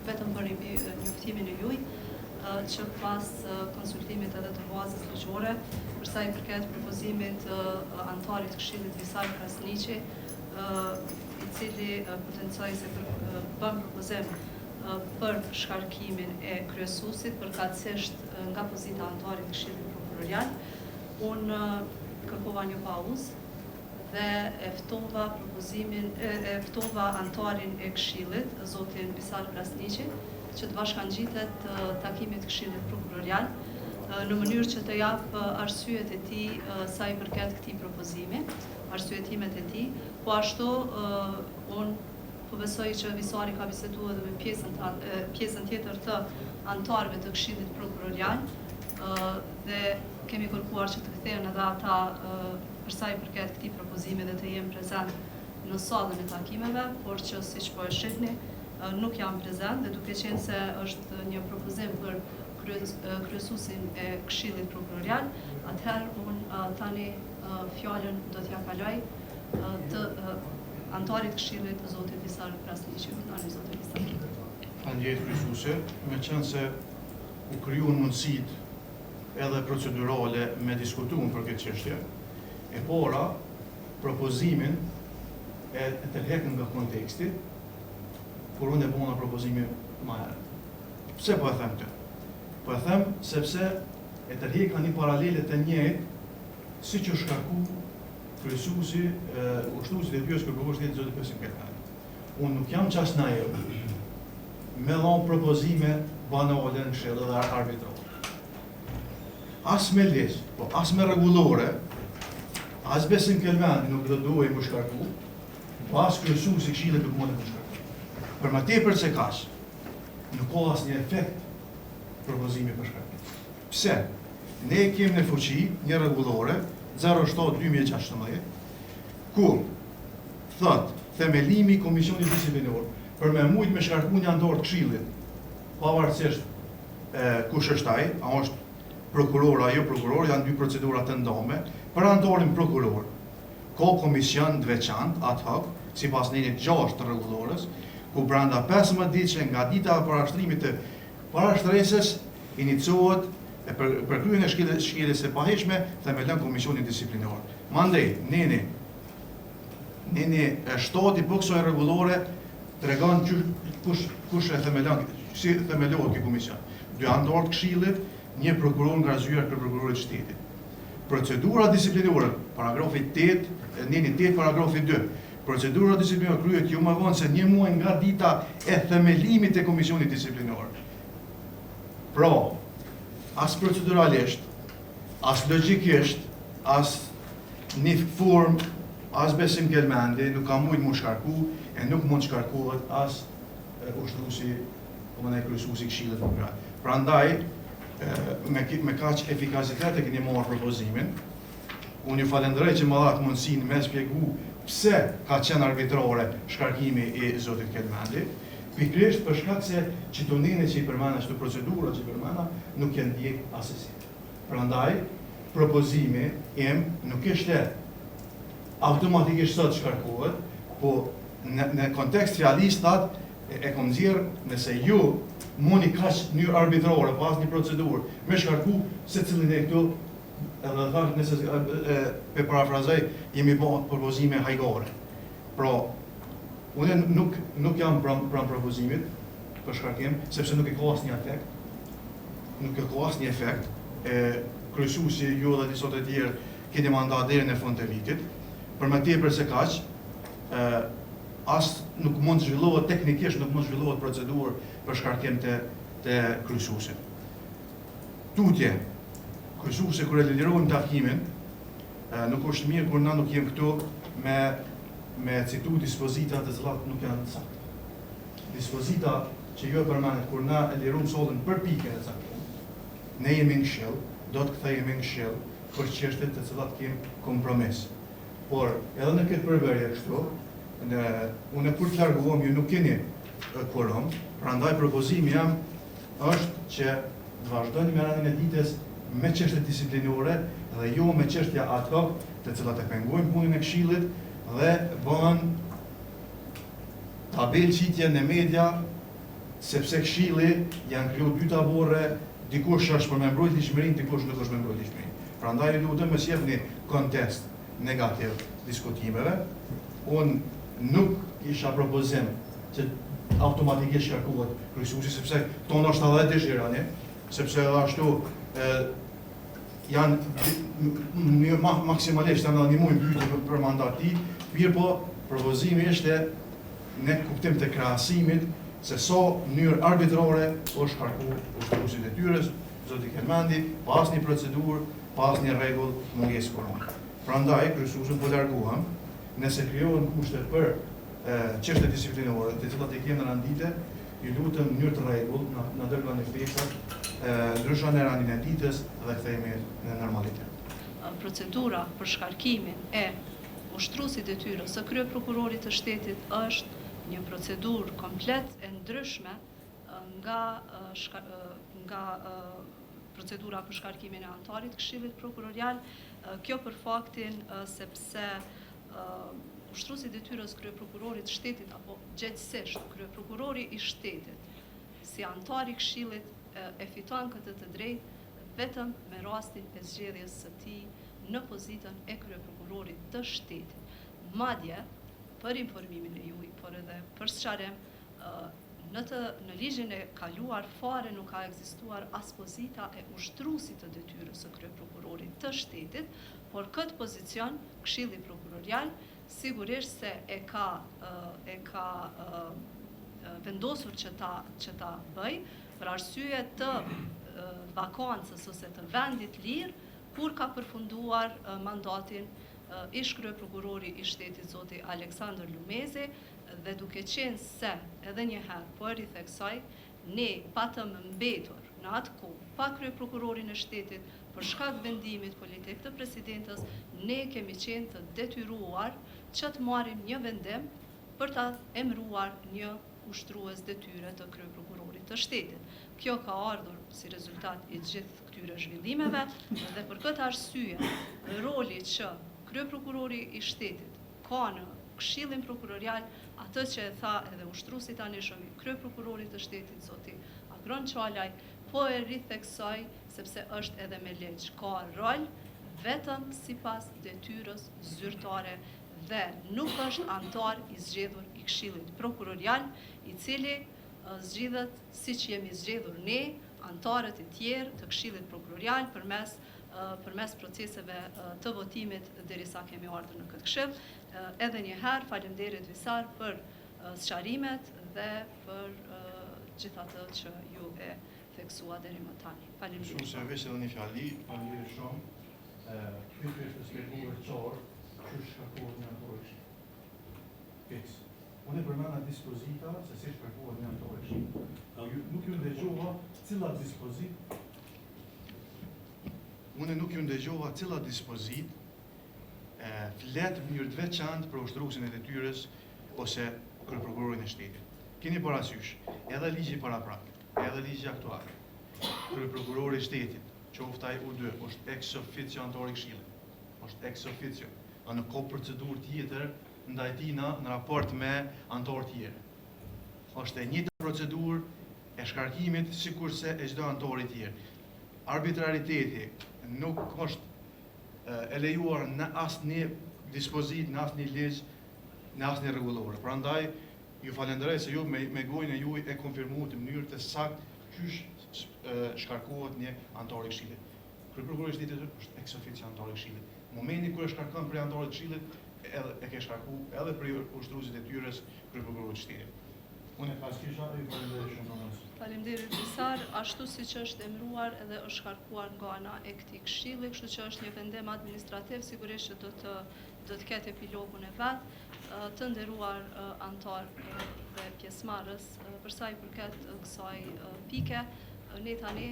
Vetëm për njoftimin e juj, që pas konsultimit edhe të bazës ligjore, për sa i përket propozimit të anëtarit të Këshillit Visar Krasniqi, i cili potencoi se bën propozim për shkarkimin e kryesuesit, përkatësisht nga pozita e anëtarit të Këshillit Prokurorial, unë kërkova një pauzë dhe e ftova propozimin e ftova anëtarin e Këshillit, zotin Visar Krasniqi, që të bashkangjitet takimit të Këshillit Prokurorial, në mënyrë që të japë arsyet e tij sa i përket këtij propozimi, arsyetimet e tij. Po ashtu, unë po besoj që Visari ka biseduar edhe me pjesën pjesën tjetër të anëtarëve të Këshillit Prokurorial dhe kemi kërkuar që të kthehen edhe ata për sa i përket këtij propozimi dhe të jenë prezent në sallën e takimeve, por që siç po e shihni, nuk janë prezent dhe duke qenë se është një propozim për kryesuesin e Këshillit Prokurorial, atëherë unë tani fjalën do t'ia kaloj të anëtarit të Këshillit, zotit Visar Krasniqi. Urdhnoni, zoti Visar. Faleminderit kryesuese, meqenëse u krijuan mundësitë edhe procedurale me diskutu për këtë çështje. E para, propozimin e tërhekën nga konteksti, kur unë e bona propozimin ma herët. Pse po e them këtë? Po e them sepse e tërheka një paralele të njëjtë si që shkarku kryesuesi, ushtruesi i detyrës kryeprokuror shtetit zoti Besim Kelmendi. Unë nuk jam qaq naiv me dhonë propozime banale në këshill edhe arbitrare. As me ligj, po as me rregullore, as Besim Kelmendi nuk do duhej mu shkarku, po as kryesuesi i këshillit nuk mundet mu shkarku. Për më tepër se kaq, nuk ka asnjë efekt propozimi për shkarkim. Pse? Ne kemi në fuqi një rregullore 07 2016, ku thot themelimi i Komisionit Disiplinor për me mujt me shkarku një anëtar të këshillit, pavarësisht e, kush është ai, a është prokuror a jo prokuror, janë dy procedura të ndame, për anëtarin prokuror ka komision të veçantë ad hoc, sipas nenit 6 të rregullores, ku brenda 15 ditësh nga dita e parashtrimit të parashtresës iniciohet e për, për kryerjen e shkeljes, shkeljes së pahijshme themelon komisionin disiplinor. Mandej, neni neni 7 i po kësaj rregullore tregon që kush kush e themelon, si themelohet ky komision. Dy anëtarë të këshillit, një prokuror nga zyra e kryeprokurorit të shtetit. Procedura disiplinore, paragrafi 8, neni 8, paragrafi 2. Procedura disiplinore kryhet jo më vonë se një muaj nga dita e themelimit të komisionit disiplinor. Pra, as proceduralisht, as logjikisht, as një formë, as Besim Kelmendi nuk ka mujtë mu shkarku e nuk mund shkarkohet as ushtruesi, domethënë kryesuesi i Këshillit Prokurorial. Prandaj, me, me kaq efikasitet e keni marrë propozimin, unë ju falenderoj që më dhatë mundësinë me shpjegu pse ka qenë arbitrare shkarkimi i zotit Kelmendi, pikërisht për shkak se qito nene që i përmenda, qito procedura që i përmenda, nuk janë ndjek asesi. Prandaj, propozimi im nuk ishte automatikisht sot shkarkohet, po në, në kontekst fjalisë that e, e kom nxjerr nëse ju mundi kaq në mënyrë arbitrare, pa asnjë procedurë, me shkarku secilin e këtu, edhe thash nëse e, e, e parafrazoj, jemi bo propozime hajgare. Pra, unë nuk nuk jam pran pran propozimit për shkarkim, sepse nuk e ka asnjë efekt. Nuk e ka asnjë efekt. E kryesuesi ju dhe disa të tjerë keni mandat deri në fund të vitit. Për më tepër se kaq, ë as nuk mund të zhvillohet teknikisht nuk mund të zhvillohet procedurë për shkarkim të të kryesuesit. Tutje, kryesuesi kur e lirojmë takimin, nuk është mirë kur na nuk jem këtu me me citu dispozita të cilat nuk janë të sakta. Dispozita që ju e përmendet kur na e lirum sallën për pikën e caktuar, ne jemi në këshill, do të kthehemi në këshill për çështjet të cilat kem kompromis. Por edhe në këtë përbërje kështu, në unë kur të largohem ju nuk keni kuorum, prandaj propozimi jam është që të vazhdoni me rendin e ditës me çështje disiplinore dhe jo me çështje ad hoc, të cilat e pengojnë punën e këshillit dhe bëhen tabel qitje në media. Sepse këshilli janë kriju dy taborre, dikush është për me mbrojt ligjshmërinë, dikush nuk është me mbrojt ligjshmërinë. Prandaj ju lutem mos jepni kontest negativ diskutimeve. Unë nuk kisha propozim që automatikisht shkarkohet kryesuesi, sepse këto ndoshta edhe dëshironi, sepse edhe ashtu janë një maksimalisht janë edhe një muaj mbytje për mandat tij, mirëpo propozimi ishte në kuptim të krahasimit se sa mënyrë arbitrare u shkarku ushtruesi i detyrës, zoti Kelmendi, pa asnjë procedurë, pa asnjë rregull, mungesë kuorumi. Prandaj, kryesues unë po largohem, nëse krijohen kushte për çështje disiplinore, të cilat i kemi në rend dite, ju lutem në mënyrë të rregullt na na dërgoni ftesat, ndryshoni rendin e ditës dhe kthehemi në normalitet. Procedura për shkarkimin e ushtruesit detyrës së kryeprokurorit të shtetit është një procedurë komplet e ndryshme nga nga procedura për shkarkimin e anëtarit të Këshillit Prokurorial, kjo për faktin sepse ushtruesi i detyrës kryeprokurorit të shtetit apo gjegjësisht kryeprokurori i shtetit si anëtar i Këshillit e fiton këtë të drejtë vetëm me rastin e zgjedhjes së tij në pozitën e kryeprokurorit të shtetit. Madje, për informimin e juaj, por edhe për sqarim, në të në ligjin e kaluar fare nuk ka ekzistuar as pozita e ushtruesit të detyrës së kryeprokurorit të shtetit, por këtë pozicion Këshilli Prokurorial sigurisht se e ka e ka vendosur që ta që ta bëjë për arsye të vakancës ose të vendit lirë kur ka përfunduar mandatin ish kryeprokurori i shtetit zoti Aleksandër Lumezi dhe duke qenë se edhe një herë po e ritheksoj ne patëm mbetur në atë kohë pa kryeprokurorin e shtetit për shkak vendimit politik të presidentes ne kemi qenë të detyruar që të marrim një vendim për ta emëruar një ushtrues detyre të kryeprokurorit të shtetit. Kjo ka ardhur si rezultat i gjithë këtyre zhvillimeve dhe për këtë arsye roli që kryeprokurori i shtetit ka në Këshillin Prokurorial, atë që e tha edhe ushtruesi i tanishëm i kryeprokurorit të shtetit zoti Agron Çalaj, po e ritheksoj sepse është edhe me ligj, ka rol vetëm sipas detyrës zyrtare dhe nuk është anëtar i zgjedhur i Këshillit Prokurorial, i cili zgjidhet siç jemi zgjedhur ne, anëtarët e tjerë të Këshillit Prokurorial përmes përmes proceseve të votimit derisa kemi ardhur në këtë këshill. Edhe një herë faleminderit Visar për sqarimet dhe për gjithë atë që ju e theksuat deri më tani. Faleminderit. Shumë se veç edhe një fjali, faleminderit shumë. Pikërisht të shpjeguar qartë qysh shkarkohet një anëtar i këshillit. Fiks. Unë e përmenda dispozita se si shkarkohet një anëtar i këshillit. Po ju nuk ju ndëgjova cila dispozitë Unë nuk ju ndëgjova cila dispozitë flet në mënyrë të veçantë për ushtruesin e detyrës ose kryeprokurorin e shtetit. Keni parasysh, edhe ligji paraprak, edhe ligji aktual, kryeprokurori i shtetit, qoftë ai UD, është ex officio anëtar i këshillit. Është ex officio. A nuk ka procedurë tjetër ndaj tina në raport me anëtarë tjerë. Është e njëjta procedurë e shkarkimit sikurse e çdo anëtari tjerë. Arbitrariteti nuk është e lejuar në asnjë dispozitë, në asnjë ligj, në asnjë rregullore. Prandaj ju falenderoj se ju me, me gojën e juaj e konfirmuat në mënyrë të saktë qysh shkarkohet një anëtar i këshillit. Kryeprokurori i shtetit është ex officio anëtar i këshillit. Momenti kur e shkarkon prej anëtarit të këshillit, edhe e ke shkarku edhe prej ushtruesit e detyrës kryeprokurorit të shtetit. Unë e pas kisha, ju falenderoj shumë për mos. Faleminderit Visar, ashtu siç është emëruar edhe është shkarkuar nga ana e këtij këshilli, kështu që është një vendim administrativ, sigurisht që do të do të ketë epilogun e vet. Të nderuar anëtarë dhe pjesëmarrës, për sa i përket kësaj pike, ne tani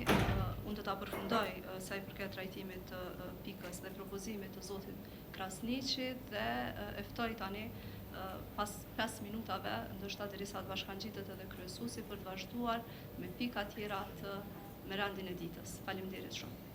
unë do ta përfundoj sa i përket trajtimit të pikës dhe propozimit të zotit Krasniqi dhe e ftoj tani pas 5 minutave, ndoshta derisa të bashkangjitet edhe kryesuesi për të vazhduar me pika tjera të me rendin e ditës. Faleminderit shumë.